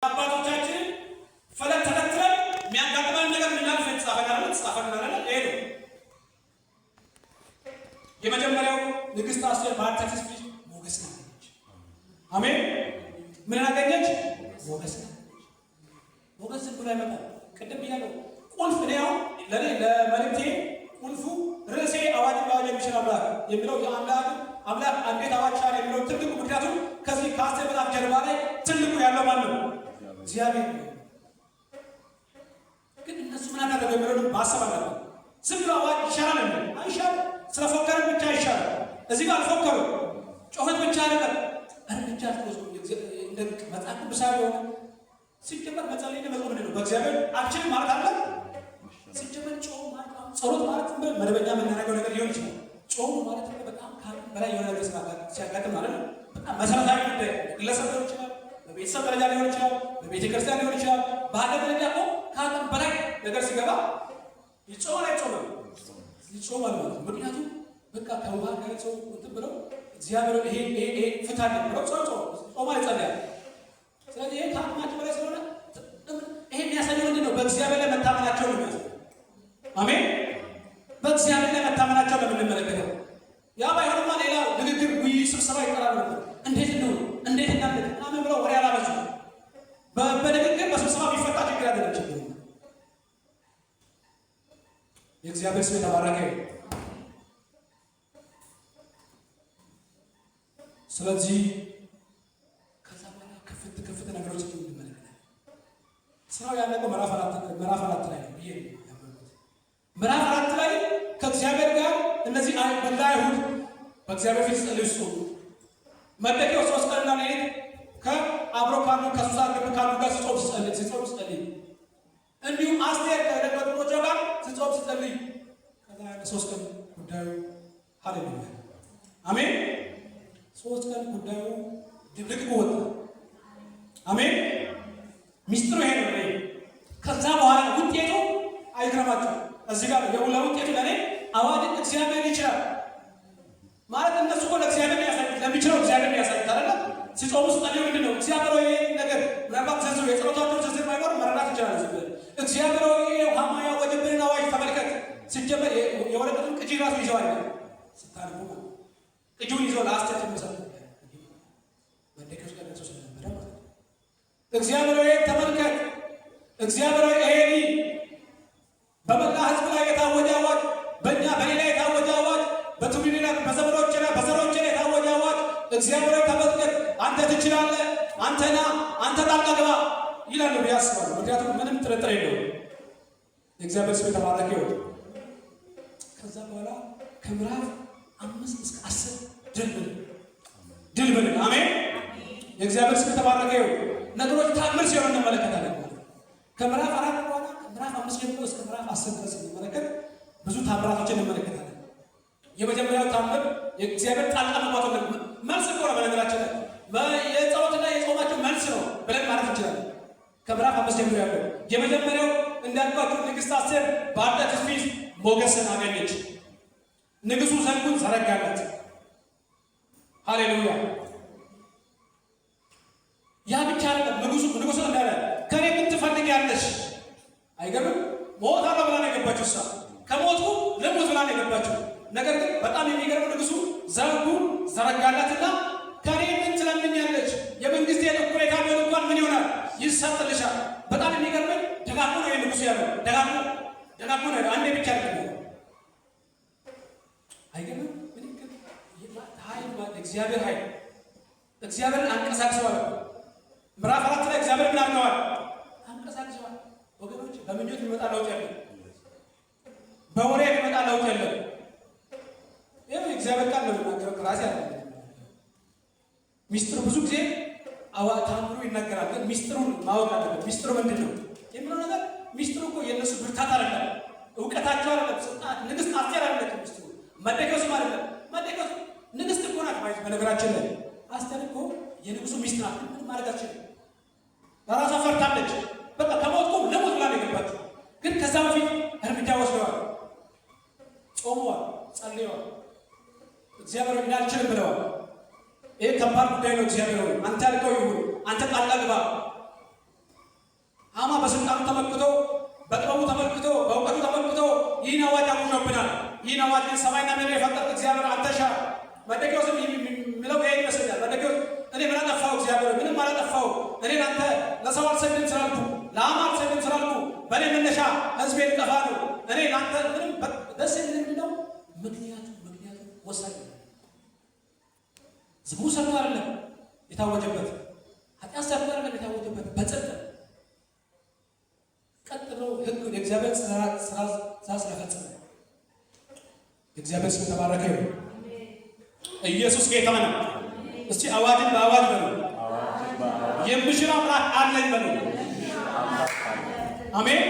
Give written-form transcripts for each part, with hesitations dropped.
አባቶቻችንን ፈለግ ተከትለን የሚያጋጥመን ነገር እንድናልፍ የተጻፈልን ተጻፈልን አይደል? ይሄ ነው የመጀመሪያው። ንግስት አስቴር በአርጤክስስ ፊት ሞገስን አገኘች። አሜን። ምን አገኘች? ሞገስን አገኘች። ሞገስ ዝም ብሎ አይመጣም። ቅድም ብያለሁ። ቁልፍ እኔ አሁን ለእኔ ለመልእክቴ ቁልፉ ርዕሴ አዋጅን በአዋጅ የሚሽር አምላክ የሚለው፣ የአምላክ አምላክ እንዴት አዋጅ ሻረ የሚለው ትልቁ፣ ምክንያቱም ከዚህ ከአስቴር መጽሐፍ ጀርባ ላይ ትልቁ ያለው ማን ነው? እግዚአብሔር ነው። ግን እነሱ ምን አደረገው የሚለውን ማሰብ አለብን። ዝም ብሎ አዋጅ ይሻራል እንዴ? አይሻርም። ስለፎከርን ብቻ አይሻርም። እዚህ ጋር አልፎከሩም። ጮኸት ብቻ አይደለም፣ እርምጃ አልተወሰዱም። እንደ መጽሐፍ ቅዱሳዊ የሆነ ሲጀመር መጸለይ መጾም ምንድን ነው? በእግዚአብሔር አልችልም ማለት አለ። ሲጀመር ጾም ማለት፣ ጸሎት ማለት ዝም ብለን መደበኛ የምናደርገው ነገር ሊሆን ይችላል። ጾም ማለት በጣም ከአቅም በላይ የሆነ ነገር ሲያጋጥም ማለት ነው። በጣም መሰረታዊ ጉዳይ ግለሰብ ሊሆን ይችላል፣ በቤተሰብ ደረጃ ሊሆን ይችላል፣ በቤተ ክርስቲያን ሊሆን ይችላል። በሀገር ደረጃ እኮ ከአቅም በላይ ነገር ሲገባ ይጾማል አይጾምም? ይጾማል ማለት ነው። ምክንያቱም በቃ ከውሃ ጋር ሰው እንትን ብለው እግዚአብሔር ይሄ ይሄ ይሄ ፍታልን ብለው ጾም ጾማል፣ ይጸልያል። ስለዚህ ይሄ ከአቅማቸው በላይ ስለሆነ ይሄ የሚያሳየው ምንድን ነው? በእግዚአብሔር ላይ መታመናቸው ነው የሚያሳየው። አሜን። በእግዚአብሔር ላይ መታመናቸው ነው የምንመለከተው። ያ ባይሆንማ ሌላ ንግግር፣ ውይይት፣ ስብሰባ ይጠራሉ ነበር። እንዴት ነው እንዴት እናድርግ ምናምን ብለው ወሬ አላበዙ። በንግግር በስብሰባ የሚፈታ ችግር አይደለም ችግሩ። የእግዚአብሔር ስም የተባረከ ይሁን። ስለዚህ ከዛ በኋላ ክፍት ክፍት ነገሮች እንመለከታለን። ስራው ያለቀው ምዕራፍ 4 ላይ ነው ብዬ ነው ያመንኩት። ምዕራፍ 4 ላይ ከእግዚአብሔር ጋር እነዚህ መላ አይሁድ በእግዚአብሔር ፊት ሲጸልዩ ሲጾሙ፣ መርዶክዮስ 3 ቀንና ሌሊት ከአብሮ ካሉ ከሱሳ ግንብ ካሉ ጋር ሲጾም ሲጸልይ፣ እንዲሁም አስቴር ከደቀ መዛሙርቶቿ ጋር ሲጾም ሲጸልይ፣ ከዛ 3 ቀን ጉዳዩ፣ ሃሌሉያ አሜን። 3 ቀን ጉዳዩ ድብልቅልቁ ወጣ። አሜን። ሚስጥሩ ይሄ ነው። እኔ ከዛ በኋላ ውጤቱ አይግረማችሁ። እዚህ ጋር ለውጤቱ ለእኔ አዋጅን እግዚአብሔር ይችላል ማለት እነሱ እኮ ለእግዚአብሔር ያሳዩት፣ ለሚችለው እግዚአብሔር ያሳዩት አይደለ? ሲጾሙ ሲጸልዩ ምንድን ነው? እግዚአብሔር ሆይ ይሄን ነገር፣ ምናልባት ዝርዝሩ የጸሎታቸው ዝርዝር ባይኖር መረዳት ይችላል። ዝም ብለን እግዚአብሔር ሆይ ሐማ ያወጀብንን አዋጅ ተመልከት። ሲጀመር የወረቀቱን ቅጂ ራሱ ይዘዋል። ስታነቡ ማለት ቅጂውን ይዘው ለአስቴር የሚሰጡ መርዶክዮስ ጋር ደርሶ ስለነበረ ማለት ነው። እግዚአብሔር ሆይ ተመልከት፣ እግዚአብሔር ሆይ ይሄን በመላ ሕዝብ ላይ የታወጀ አዋጅ፣ በእኛ በእኔ ላይ የታወጀ አዋጅ፣ በትውልዴ ላይ፣ በዘመኖቼ ላይ፣ በዘሮቼ ላይ የታወጀ አዋጅ እግዚአብሔር ሆይ ተመልከት፣ አንተ ትችላለህ፣ አንተ ና፣ አንተ ጣልቃ ግባ ይላሉ ብዬ አስባለሁ። ምክንያቱም ምንም ጥርጥር የለውም። የእግዚአብሔር ስም የተባረከ ይሁን። ከዛ በኋላ ከምዕራፍ 5 እስከ 10 ድል ብለን ድል ብለን፣ አሜን። የእግዚአብሔር ስም የተባረከ ይሁን። ነገሮች ታምር ሲሆኑ እንመለከታለን ማለት ነው። ከምዕራፍ 4 በኋላ ከምዕራፍ 5 ጀምሮ እስከ ምዕራፍ 10 ድረስ ስንመለከት ብዙ ታምራቶችን እንመለከታለን። የመጀመሪያው ታምር የእግዚአብሔር ጣልቃ መግባቱ መልስ እኮ ነው። በነገራችን ላይ የጸሎትና የጾማቸው መልስ ነው ብለን ማለት እንችላለን። ከምዕራፍ 5 ጀምሮ ያለው የመጀመሪያው እንዳልኳችሁ ንግሥት አስቴር በአርጤክስስ ፊት ሞገስን አገኘች። ንጉሡ ዘንጉን ዘረጋላት። ሃሌሉያ። ያ ብቻ አይደለም። ንጉሱ እንዳለ ከኔ ምን ትፈልጊያለሽ? አይገርምም? ሞታለሁ ብላ ነው የገባችው። እሷ ከሞቱ ልሙት ብላ ነው የገባችው። ነገር ግን በጣም የሚገርም ንጉሱ ዘንጉን ዘረጋላትና ከኔ ምን ትለምኛለች? የመንግስቴን እኩሌታ ቢሆን እንኳን ምን ይሆናል? ይሰጥልሻል። በጣም የሚገርመኝ ደጋግሞ ነው ንጉሱ ያለው። ደጋግሞ ደጋግሞ ነው ያለው። አንዴ ብቻ አይደለም። አይገርምም? ምን ኃይል ማለት እግዚአብሔር ኃይል እግዚአብሔርን አንቀሳቅሰዋል። ምዕራፍ 4 ላይ እግዚአብሔር ምን አድርገዋል? አንቀሳቅሰዋል። ወገኖች፣ በምኞት የሚመጣ ለውጥ የለም። በወሬ የሚመጣ ለውጥ የለም። ይህ እግዚአብሔር ቃል ነው የሚናገረው፣ ከራሴ አለ። ሚስጥሩ ብዙ ጊዜ ታምሩ ይናገራል፣ ግን ሚስጥሩን ማወቅ አለበት። ሚስጥሩ ምንድን ነው የሚለው ነገር፣ ሚስጥሩ እኮ የእነሱ ብርታት አይደለም፣ እውቀታቸው አይደለም። ስልጣን ንግስት አስቴር አይደለችም ሚስጥሩ፣ መርዶክዮስም አይደለም። መርዶክዮስ ንግስት እኮ ናት ማለት፣ በነገራችን ላይ አስቴር እኮ የንጉሱ ሚስት ናት። ምንም ማድረግ አትችልም። ለራሷ ፈርታለች። በቃ ከሞትኩ ልሙት ብላ ነው የገባችው። ግን ከዛ በፊት እርምጃ ወስደዋል፣ ጾመዋል፣ ጸልየዋል። እግዚአብሔር ሆይ አልችልም ብለዋል። ይህ ከባድ ጉዳይ ነው። እግዚአብሔር ሆይ አንተ ያልከው ይሁን፣ አንተ ጣልቃ ግባ። ሐማ በስልጣኑ ተመክቶ፣ በጥበቡ ተመክቶ፣ በእውቀቱ ተመክቶ ይህን አዋጅ አውጆብናል። ይህን አዋጅ ግን ሰማይና ምድር የፈጠርክ እግዚአብሔር አንተ ሻር። መርዶክዮስም የሚለው ይሄን ይመስለኛል። መርዶክዮስ እኔ ምን አጠፋሁ? እግዚአብሔር ምንም አላጠፋሁ። እኔ ለአንተ ለሰው አልሰግድም ስላልኩ፣ ለሐማ አልሰግድም ስላልኩ በእኔ መነሻ ህዝቤ ሊጠፋ ነው። እኔ ለአንተ ምንም ደስ የሚል ምንድን ነው? ምክንያቱ ወሳኝ ነው። ዝሙት ሰርቶ አይደለም የታወጀበት፣ ኃጢአት ሰርቶ አይደለም የታወጀበት፣ በጽድቅ ቀጥ ብሎ ህግ የእግዚአብሔር ስራ ስለፈጸመ። የእግዚአብሔር ስም ተባረከ ይሁን። ኢየሱስ ጌታ ነው። እስቲ አዋጅን በአዋጅ በሉ። የሚሽር አምላክ አለኝ በሉ። አሜን።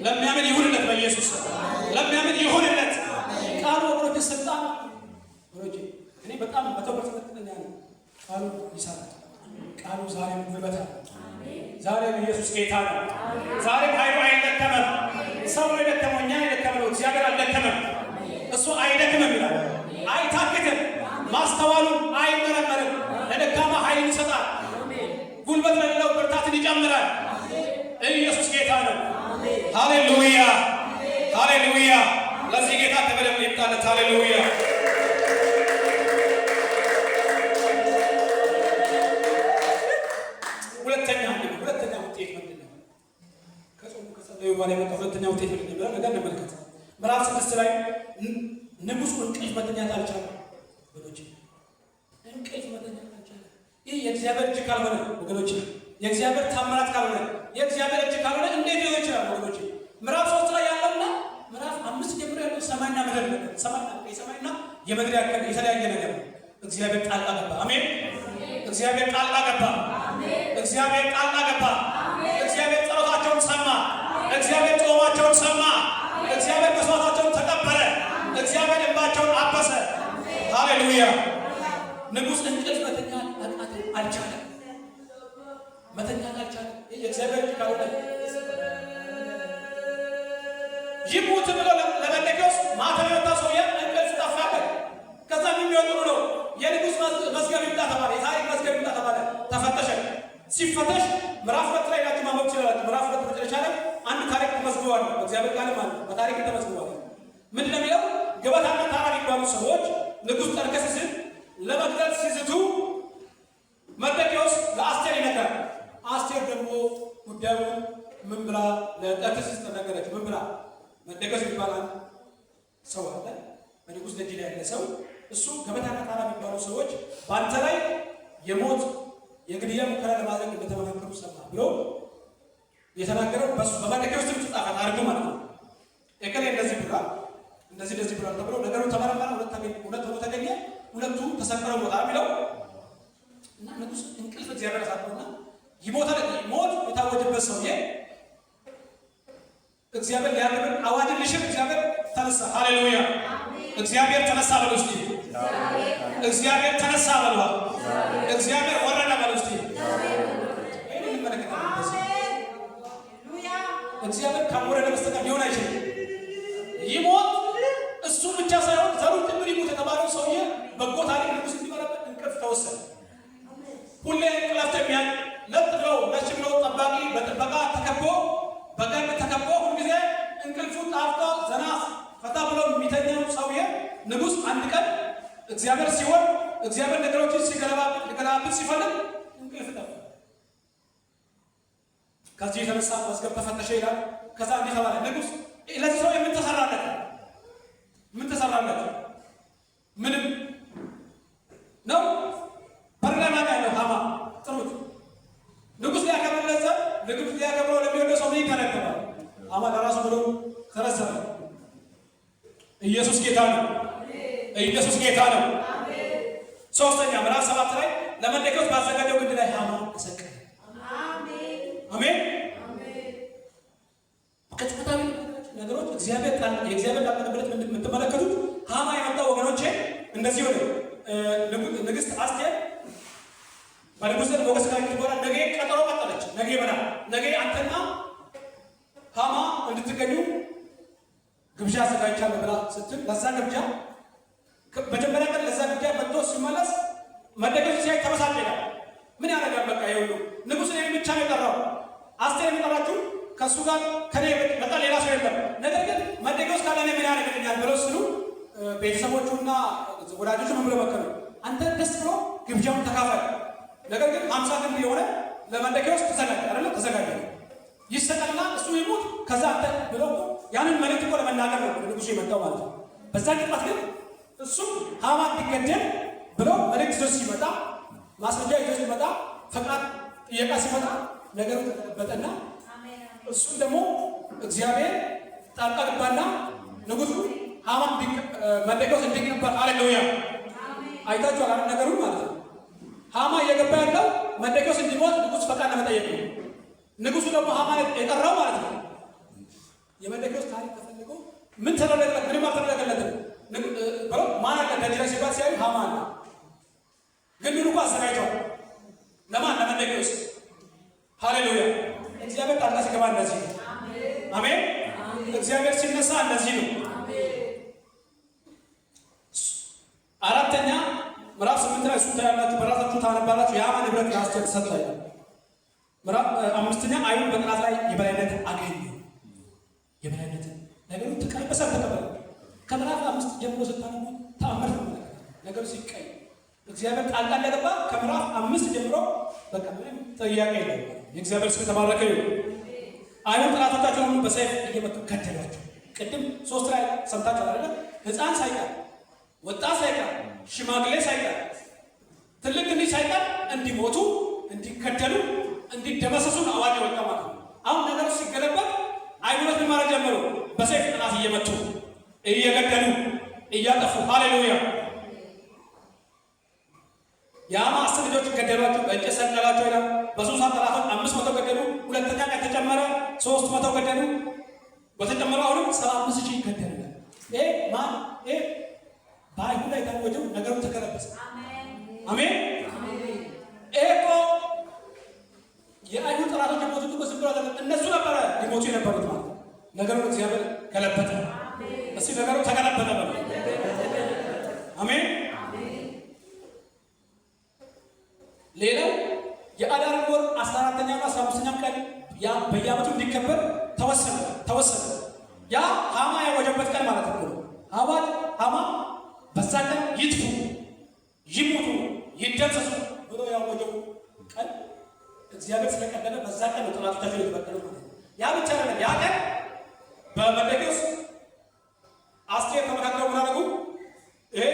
ለሚያምን ይሁንለት፣ በኢየሱስ ለሚያምን ይሁንለት። ቃሉ ወገኖች ስልጣን፣ ወገኖች እኔ በጣም 100% እርግጠኛ ነኝ። ቃሉ ይሰራል። ቃሉ ዛሬም ጉልበት አለ። ዛሬም ኢየሱስ ጌታ ነው። ዛሬም ኃይሉ አይደከመም። ሰው ነው የደከመው፣ እኛ የደከመው፣ እግዚአብሔር አልደከመም። እሱ አይደክምም ይላል፣ አይታክትም፣ ማስተዋሉ አይመረመርም። ለደካማ ኃይልን ይሰጣል፣ ጉልበት ለሌለው ብርታትን ይጨምራል። ኢየሱስ ጌታ ነው። ሃሌሉያ፣ ሃሌሉያ። ለዚህ ጌታ ክብር ይምጣለት። ሃሌሉያ። ሁለተኛ ውጤት ምንድን ነው? ከጾሙ ከጸለዩ በኋላ የመጣው ሁለተኛ ውጤት ምንድን ነው ብለን ነገር እንመልከት። ምዕራፍ 6 ላይ ንጉሱ እንቅልፍ መተኛት አልቻለም። ወገኖች እንቅልፍ መተኛት አልቻለም። ይህ የእግዚአብሔር እጅ ካልሆነ፣ ወገኖች የእግዚአብሔር ታምራት ካልሆነ፣ የእግዚአብሔር እጅ ካልሆነ እንዴት ሊሆን ይችላል? ወገኖች ምዕራፍ 3 ላይ ያለውና ምዕራፍ 5 ጀምሮ ያለው ሰማይና ምድር ነገር፣ ሰማይና የሰማይና የምድር ያክል የተለያየ ነገር ነው። እግዚአብሔር ጣልቃ ገባ። አሜን። እግዚአብሔር ጣልቃ ገባ። እግዚአብሔር ጣልቃ ገባ። እግዚአብሔር ጸሎታቸውን ሰማ። እግዚአብሔር ጾማቸውን ሰማ። እግዚአብሔር መስዋዕታቸውን ተቀበለ። እግዚአብሔር እንባቸውን አበሰ። ሃሌሉያ። ንጉሥ እንቅልፍ መተኛት አቃተው፣ አልቻለም። መተኛት አልቻለም። ይህ የእግዚአብሔር እጅ ካልሆነ ይሙት ብሎ ለመርዶክዮስ ማተም የመታ ሰውዬ እንቅልፍ ጠፋበት። ከዛ የሚወጡ ነው የንጉሥ መዝገብ ይምጣ ተባለ። የታሪክ መዝገብ ይምጣ ተባለ። ተፈተሸ። ሲፈተሽ ምዕራፍ 2 ላይ ሄዳችሁ ማንበብ ትችላላችሁ። ምዕራፍ 2 መጨረሻ ላይ አንድ ታሪክ ተመዝግቧል። በእግዚአብሔር ቃልም አለ፣ በታሪክ ተመዝግቧል። ምንድን ነው የሚለው? ገበታና ታራ የሚባሉ ሰዎች ንጉሥ ጠርከስስን ለመግደል ሲዝቱ መርዶክዮስ ለአስቴር ይነግራል። አስቴር ደግሞ ጉዳዩን ምን ብላ ለጠርከስስ ተናገረች? ምን ብላ? መርዶክዮስ የሚባል አንድ ሰው አለ፣ በንጉሥ ደጅ ላይ ያለ ሰው፣ እሱ ገበታና ታራ የሚባሉ ሰዎች በአንተ ላይ የሞት የግድያ ሙከራ ለማድረግ እንደተመካከሩ ሰማ ብሎ የተናገረው በሱ በመርዶክዮስ ስም ተጻፈ ታሪኩ ማለት ነው። እከሌ እንደዚህ ብሏል፣ እንደዚህ እንደዚህ ብሏል ተብሎ ነገሩ ተመረመረ። ሁለት ሆኖ ተገኘ። ሁለቱ ተሰቅለው ሞታ የሚለው እና ንጉሥ እንቅልፍ እግዚአብሔር አሳጣውና ይሞታል። ሞት የታወጀበት ሰውዬ እግዚአብሔር ሊያከብር አዋጅን ሊሽር እግዚአብሔር ተነሳ። ሃሌሉያ። እግዚአብሔር ተነሳ በሉ እስቲ። እግዚአብሔር ተነሳ በሉ። እግዚአብሔር ወረደ በሉ እስቲ። ይሄን እንመለከታለን። በዚህ እግዚአብሔር ካልወረደ በስተቀር ሊሆን አይችልም። ይሞት እሱ ብቻ ሳይሆን ዘሩ ጭምር ይሙት የተባለው ሰውዬ በጎ ታሪክ ንጉሥ እንዲመረበት እንቅልፍ ተወሰደ። ሁሌ እንቅልፍ የሚያል ለጥ ብሎ ነጭ ብሎ ጠባቂ በጥበቃ ተከቦ በጋርድ ተከቦ ሁልጊዜ እንቅልፉ ጣፍጦ ዘና ፈታ ብሎ የሚተኛው ሰውዬ ንጉሥ አንድ ቀን እግዚአብሔር ሲሆን እግዚአብሔር ነገሮችን ሲገለባብጥ ሊገለባብጥ ሲፈልግ እንቅልፍ ጠፋ። ከዚህ የተነሳ መዝገብ ተፈተሸ ይላል። ከዛ እንዲህ ተባለ፣ ንጉሥ ለዚህ ሰው ምን ተሰራለት? ምን ተሰራለት? ምንም ነው። በር ላይ ማን ያለው? ሐማ ጥሩት። ንጉሥ ሊያከብርለት ዘንድ ንጉሥ ሊያከብረው ለሚወደው ሰው ምን ይከለከላል? ሐማ ለራሱ ብሎ ተረዘመ። ኢየሱስ ጌታ ነው። ኢየሱስ ጌታ ነው። ሶስተኛ ምዕራፍ 7 ላይ ለመርዶክዮስ ባዘጋጀው ግንድ ላይ ሐማ ተሰቀለ። አሜን። ቅጽበታዊ ነገሮች እግዚአብሔር ቃል የእግዚአብሔር ቃል ተቀበለት የምትመለከቱት ሐማ የመጣው ወገኖቼ እንደዚህ ሆነ። ንግስት አስቴር በንጉሥ ዘንድ ሞገስ ካገኘች በኋላ ነገ ቀጠሮ ቀጠለች። ነገ ብላ ነገ አንተና ሐማ እንድትገኙ ግብዣ አዘጋጅቻለሁ ብላ ስትል ለዛ ግብዣ መጀመሪያ ቀን ለዛ ግብዣ መጥቶ ሲመለስ መርዶክዮስ ሲያይ ተበሳጨ ይላል። ምን ያደርጋል? በቃ ይኸውልህ ንጉሥ እኔን ብቻ ነው የጠራው። አስቴር የጠራችው ከእሱ ጋር ከኔ በጣም ሌላ ሰው የለም፣ ነገር ግን መርዶክዮስ ካለ እኔ ምን ያደርግልኛል ብለው ስሉ ቤተሰቦቹና ወዳጆቹ ምን ብለው መከሩ? አንተ ደስ ብሎ ግብዣውን ተካፈል፣ ነገር ግን 50 ክንድ የሆነ ለመርዶክዮስ ተዘጋጀ አይደለ? ተዘጋጀ ይሰቀልና እሱ ይሙት፣ ከዛ አንተ ብለው ያንን መልእክት እኮ ለመናገር ነው ንጉሱ የመጣው ማለት ነው። በዛ ቅጽበት ግን እሱም ሐማ እንዲገደል ብሎ መልእክት ይዞ ሲመጣ፣ ማስረጃ ይዞ ሲመጣ፣ ፈቃድ ጥየቃ ሲመጣ ነገሩ ተገለበጠና እሱም ደግሞ እግዚአብሔር ጣልቃ ገባና ንጉሱ ሐማ መርዶክዮስ እንዲቀበር። ሃሌሉያ! አይታችኋል አይደል? ነገሩን ማለት ነው። ሐማ እየገባ ያለው መርዶክዮስ እንዲሞት ንጉሱ ፈቃድ ለመጠየቅ ነው። ንጉሱ ደግሞ ሐማ የጠራው ማለት ነው። የመርዶክዮስ ታሪክ ተፈልጎ ምን ተደረገለት? ምንም አልተደረገለትም። ብሎ ማን አለ ደጅ ላይ ሲባል ሲያዩ ሐማ አለ። ግንዱን እኮ አዘጋጅቷል። ለማን? ለመርዶክዮስ። ሃሌሉያ! እግዚአብሔር ጣልቃ ሲገባ እንደዚህ ነው። አሜን። እግዚአብሔር ሲነሳ እንደዚህ ነው። አራተኛ ምዕራፍ 8 ላይ እሱን ታያላችሁ፣ በራሳችሁ ታነባላችሁ። የሐማ ንብረት ለአስቴር ተሰጠ ይላል። ምዕራፍ አምስተኛ አይሁድ በጠላት ላይ የበላይነት አገኙ። የበላይነት ነገሩ ተቀለበሰ፣ ተቀበለ። ከምዕራፍ 5 ጀምሮ ስታነቡ ተአምር ትመለከታላችሁ። ነገሩ ሲቀየር እግዚአብሔር ጣልቃ እንደገባ ከምዕራፍ 5 ጀምሮ በቃ ምንም ጥያቄ የለም። የእግዚአብሔር ስም የተባረከ ይሁን። አይሁድ ጠላቶቻቸውን ሁሉ በሰይፍ እየመቱ ገደሏቸው። ቅድም 3 ላይ ሰምታችኋል አይደለ? ሕፃን ሳይቀር፣ ወጣት ሳይቀር፣ ሽማግሌ ሳይቀር፣ ትልቅ ትንሽ ሳይቀር እንዲሞቱ፣ እንዲገደሉ፣ እንዲደመሰሱ ነው አዋጅ የወጣው ማለት ነው። አሁን ነገሩ ሲገለበጥ አይሁዶች ምን ማድረግ ጀመሩ? በሰይፍ ጠላት እየመቱ፣ እየገደሉ፣ እያጠፉ። ሃሌሉያ! የሐማ 10 ልጆች ገደሏቸው፣ በእንጨት ሰቀሏቸው ይላል። በሱሳ ጠላቶች 500 ገደሉ። ሁለተኛ ቀን ተጨመረ፣ 300 ገደሉ። በተጨመረው አሁንም 75,000 ገደሉ። ይሄ ማን? ይሄ በአይሁድ ላይ ታወጀው ነገሩ ተገለበሰ። አሜን። ይሄ እኮ የአይሁድ ጠላቶች የሞቱት እኮ ዝም ብሎ አይደለም፣ እነሱ ነበረ ሊሞቱ የነበሩት ማለት ነው። ነገሩን እግዚአብሔር ገለበጠ። እስቲ ነገሩ ተገለበጠ በሉ። አሜን። ሌላው የአዳር ወር 14ኛው እና 15ኛው ቀን ያ በየዓመቱ እንዲከበር ተወሰነ። ያ ሐማ ያወጀበት ቀን ማለት ነው። አዋጅ ሐማ በዛ ቀን ይጥፉ፣ ይሙቱ፣ ይደምሰሱ ብሎ ያወጀው ቀን እግዚአብሔር ስለቀደመ በዛ ቀን ነው ጠላቶቻቸው የተበቀሉ ማለት ነው። ያ ብቻ አይደለም። ያ ቀን በመርዶክዮስ አስቴር ተመካክረው ምን አደረጉ? ይሄ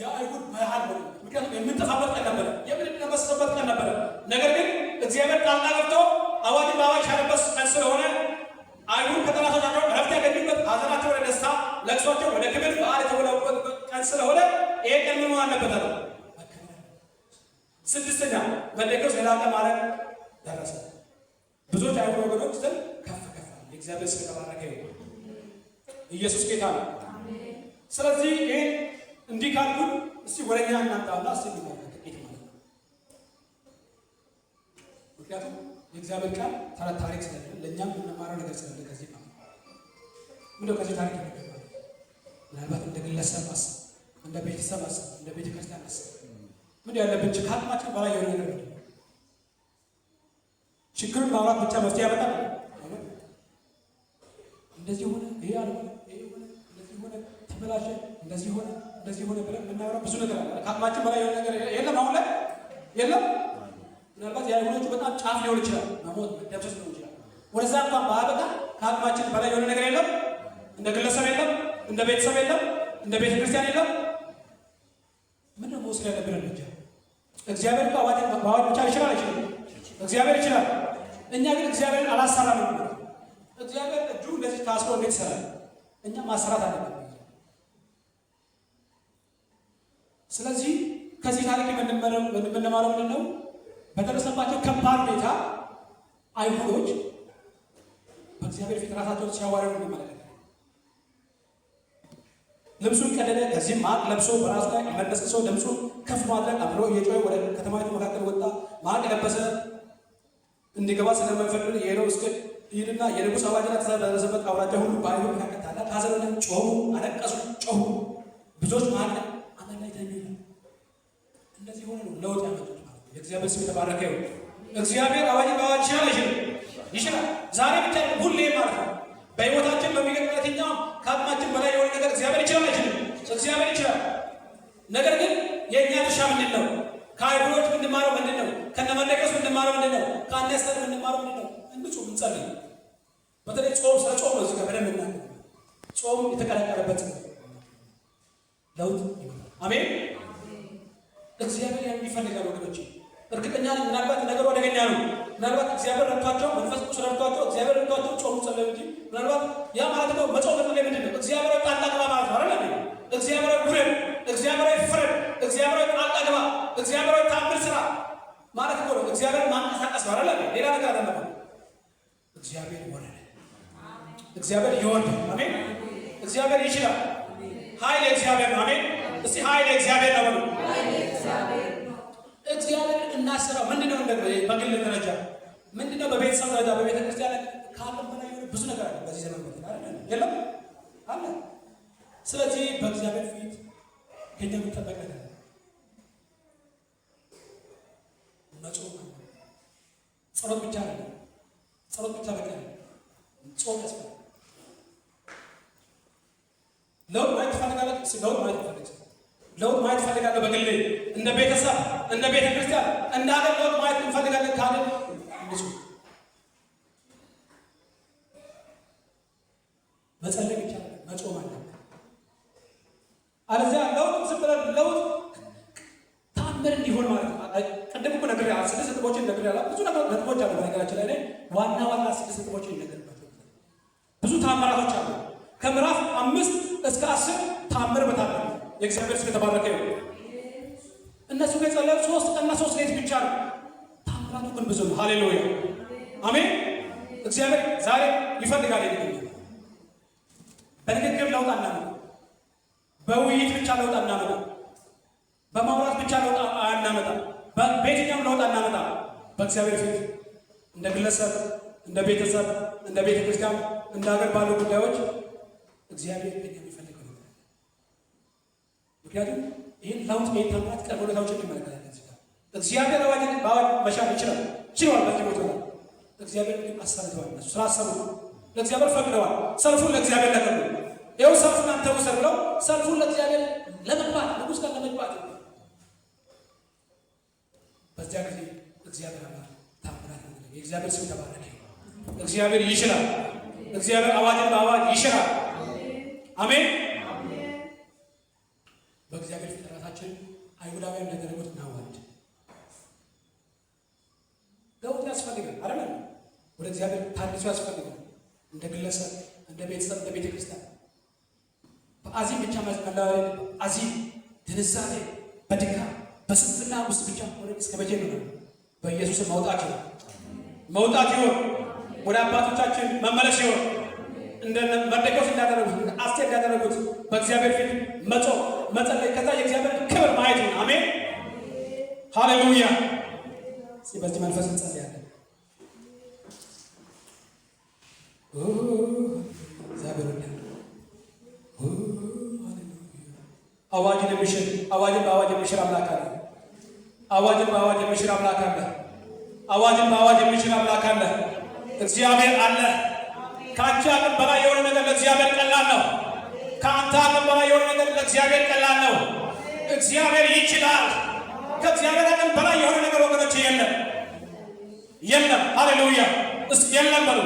የአይሁድ በዓል ነው። ምክንያቱም የምንጠፋበት ቀን ነበረ፣ የምንደመሰስበት ቀን ነበረ። ነገር ግን እግዚአብሔር ጣልቃ ገብቶ አዋጅን በአዋጅ ያለበት ቀን ስለሆነ አይሁድ ከጠላቶቻቸው እረፍት ያገኙበት፣ ሐዘናቸው ወደ ደስታ፣ ለቅሷቸው ወደ ክብር በዓል የተወለበት ቀን ስለሆነ ይሄ ቀን ምን መሆን አለበት አለ። ስድስተኛ መርዶክዮስ የላቀ ማዕረግ ደረሰ። ብዙዎች አይሁድ ወገኖች ዘንድ ከፍ ከፍ አለ። የእግዚአብሔር ስም የተባረከ ይሁን። ኢየሱስ ጌታ ነው። ስለዚህ ይሄን እንዲህ ካልኩን እስቲ ወደኛ እናምጣና እስቲ እንመልከት ጥቂት ማለት ነው። ምክንያቱም የእግዚአብሔር ቃል ተረት ታሪክ ስለሌለ ለእኛም የምንማረው ነገር ስላለ ከዚህ ማለት ነው። ምንድነው ከዚህ ታሪክ የምንማረው? ምናልባት እንደ ግለሰብ አስብ፣ እንደ ቤተሰብ አስብ፣ እንደ ቤተ ክርስቲያን አስብ። ምንድነው ያለብን ችግር? ከአቅማችን በላይ የሆነ ነገር ምንድነው? ችግሩን ማውራት ብቻ መፍትሄ ያመጣል? እንደዚህ ሆነ፣ ይሄ አልሆነ፣ ይሄ ሆነ፣ እንደዚህ ሆነ፣ ተበላሸ፣ እንደዚህ ሆነ፣ እንደዚህ ሆነ ብለን የምናወራው ብዙ ነገር አለ። ከአቅማችን በላይ የሆነ ነገር የለም፣ አሁን ላይ የለም። ምናልባት የአይሁዶቹ በጣም ጫፍ ሊሆን ይችላል፣ መሞት መደምሰስ ሊሆን ይችላል። ወደዛ እንኳን ባያበቃ ከአቅማችን በላይ የሆነ ነገር የለም። እንደ ግለሰብ የለም፣ እንደ ቤተሰብ የለም፣ እንደ ቤተ ክርስቲያን የለም። ምንድነው መውሰድ ያለብን እርምጃ? እግዚአብሔር እኮ በአዋጅ ብቻ ይችላል አይችልም? እግዚአብሔር ይችላል። እኛ ግን እግዚአብሔርን አላሰራንም። እግዚአብሔር እጁ እንደዚህ ታስሮ እንዴት ይሰራል? እኛ ማሰራት አለብን። ስለዚህ ከዚህ ታሪክ የምንማረው ምንድን ነው? በደረሰባቸው ከባድ ሁኔታ አይሁዶች በእግዚአብሔር ፊት ራሳቸውን ሲያዋርዱ እንመለከታለን። ልብሱን ቀደደ፣ ከዚህም ማቅ ለብሶ በራሱ ላይ አመድ ነስንሶ ድምፁን ከፍ ማድረግ አምርሮ እየጮኸ ወደ ከተማይቱ መካከል ወጣ። ማቅ ለበሰ፣ እንዲገባ ስለማይፈቅድ የሄደው እስከ ይልና የንጉሥ አዋጅና ትእዛዝ በደረሰበት አውራጃ ሁሉ በአይሁድ መካከል ታላቅ ሐዘን ሆነ። ጮኹ፣ አለቀሱ፣ ጮኹ። ብዙዎች ማቅ አመድ ላይ ተኙ ይላል። እንደዚህ ሆነ ነው ለውጥ ያመጡት ማለት ነው። የእግዚአብሔር ስም የተባረከ ይሁን። እግዚአብሔር አዋጅን በአዋጅ ይሽራል አይሽርም? ይሽራል። በሕይወታችን በሚገጥመን የትኛውም ከአቅማችን በላይ የሆነ ነገር እግዚአብሔር ይችላል አይችልም? እግዚአብሔር ይችላል። ነገር ግን የእኛ ድርሻ ምንድን ነው? ከአይሁዶች ምንማረው ምንድን ነው? ከነመርዶክዮስ ምንማረው ምንድን ነው? ከአስቴር ምንማረው ምንድን ነው? እንጹም፣ እንጸልይ። በተለይ ጾም፣ ስለ ጾም ነው እዚህ ጋር በደንብ እናገር። ጾም የተቀላቀለበት ነው። ለውጥ ይመጣል። አሜን። እግዚአብሔር ያን ይፈልጋል ወገኖች። እርግጠኛ ነኝ ምናልባት ነገሩ አደገኛ ነው። ምናልባት እግዚአብሔር ረድቷቸው፣ መንፈስ ቅዱስ ረድቷቸው፣ እግዚአብሔር ረድቷቸው ጾሙ ጸለዩ እንጂ ምናልባት ያ ማለት ነው መጾም መጸለይ ምንድን ነው? እግዚአብሔር ጣልቃ ግባ ማለት ነው አይደል? እግዚአብሔር ውረድ፣ እግዚአብሔር ፍረድ፣ እግዚአብሔር ጣልቃ ግባ፣ እግዚአብሔር ታምር ስራ ማለት እኮ ነው። እግዚአብሔር ማንቀሳቀስ ነው አይደል? ሌላ ነገር አይደለም። እግዚአብሔር ወረደ። እግዚአብሔር ይወርድ። አሜን። እግዚአብሔር ይችላል። ኃይል እግዚአብሔር ነው። አሜን። እስቲ ኃይል እግዚአብሔር ነው በሉ። እግዚአብሔር እናስራው ምንድነው? እንደ በግል ደረጃ ምንድነው? በቤተሰብ ደረጃ፣ በቤተ ክርስቲያን ከአቅም በላይ የሆነ ብዙ ነገር አለ። በዚህ ዘመን በተለይ አይደል? የለም አለ። ስለዚህ በእግዚአብሔር ፊት ከኛ የሚጠበቅ ነገር መጾም አለ። ጸሎት ብቻ አይደለም። ጸሎት ብቻ በቂ አይደለም። ጾም ያስፈልጋል። ለውጥ ማየት ትፈልጋለህ? ለውጥ ማየት ትፈልጋለህ? ለውጥ ማየት እፈልጋለሁ። በግሌ፣ እንደ ቤተሰብ፣ እንደ ቤተ ክርስቲያን፣ እንደ ሀገር ለውጥ ማየት እንፈልጋለን ካልን ንጹህ መጸለይ ብቻ መጾም አለ። አለዚያ ለውጥ ዝም ብለን ለውጥ ታምር እንዲሆን ማለት ነው። ቅድም እኮ ነግሬሃለሁ፣ 6 ነጥቦችን ነግሬሃለሁ። ብዙ ነጥቦች አሉ። በነገራችን ላይ ዋና ዋና 6 ነጥቦችን ይነገርባቸው ብዙ ታምራቶች አሉ። ከምዕራፍ 5 እስከ 10 ታምር በታምር። የእግዚአብሔር ስም የተባረከ ይሁን። እነሱ ግን የጸለዩት 3 ቀንና 3 ሌሊት ብቻ ነው። ታምራቱ ግን ብዙ ነው። ሃሌሉያ አሜን። እግዚአብሔር ዛሬ ይፈልጋል። በንግግር ለውጥ አናመጣም። በውይይት ብቻ ለውጥ አናመጣም። በማውራት ብቻ ለውጥ አናመጣም። በየትኛውም ለውጥ አናመጣም። በእግዚአብሔር ፊት እንደ ግለሰብ፣ እንደ ቤተሰብ፣ እንደ ቤተ ክርስቲያን፣ እንደ ሀገር ባሉ ጉዳዮች እግዚአብሔር ከኛ የሚፈልገው ነገር አለ። ምክንያቱም ይህን ለውጥ፣ ይህን ታምራት ቅርብ ሁኔታዎችን እንመለከታለን። እዚህ ጋር እግዚአብሔር አዋጅን በአዋጅ መሻር ይችላል፣ ችሏል። በዚህ ቦታ ላይ እግዚአብሔር ግን አሰርተዋል። እነሱ ስላሰሩ ለእግዚአብሔር ፈቅደዋል። ሰልፉን ለእግዚአብሔር ለቀቁ። ይኸው ሰልፉን አንተ ውሰድ ብለው ሰልፉን ለእግዚአብሔር ለመግባት፣ ንጉሥ ጋር ለመግባት፣ በዚያ ጊዜ እግዚአብሔር አምላክ ታምራት ነው። የእግዚአብሔር ስም ተባረከ። እግዚአብሔር ይችላል። እግዚአብሔር አዋጅን በአዋጅ ይሽራል። አሜን። በእግዚአብሔር ፊት ራሳችን አይሁዳውያን እንዳደረጉት እናዋርድ። ለውጥ ያስፈልጋል አይደል? ወደ እግዚአብሔር ታድሶ ያስፈልጋል። እንደ ግለሰብ፣ እንደ ቤተሰብ፣ እንደ ቤተ ክርስቲያን በአዚም ብቻ መለዋወጥ፣ አዚም ድንዛዜ፣ በድካም በስንፍና ውስጥ ብቻ ሆነ እስከ መቼ ነው? በኢየሱስ መውጣት ይሁን፣ መውጣት ይሁን፣ ወደ አባቶቻችን መመለስ ይሁን። እንደ መርዶክዮስ እንዳደረጉት፣ አስቴር እንዳደረጉት በእግዚአብሔር ፊት መጾም፣ መጸለይ፣ ከዛ የእግዚአብሔር ክብር ማየት ነው። አሜን፣ ሃሌሉያ። እስኪ በዚህ መንፈስ እንጸልያለን። እግዚአብሔር አዋጅን የሚሽር፣ አዋጅን በአዋጅ የሚሽር አምላክ አለ። አዋጅን በአዋጅ የሚሽር አምላክ አለ። አዋጅን በአዋጅ የሚሽር አምላክ አለ። እግዚአብሔር አለ። ከአንቺ አቅም በላይ የሆነ ነገር ለእግዚአብሔር ቀላል ነው። ከአንተ አቅም በላይ የሆነ ነገር ለእግዚአብሔር ቀላል ነው። እግዚአብሔር ይችላል። ከእግዚአብሔር አቅም በላይ የሆነ ነገር ወገኖች የለም፣ የለም። ሃሌሉያ። እስኪ የለም በሉ።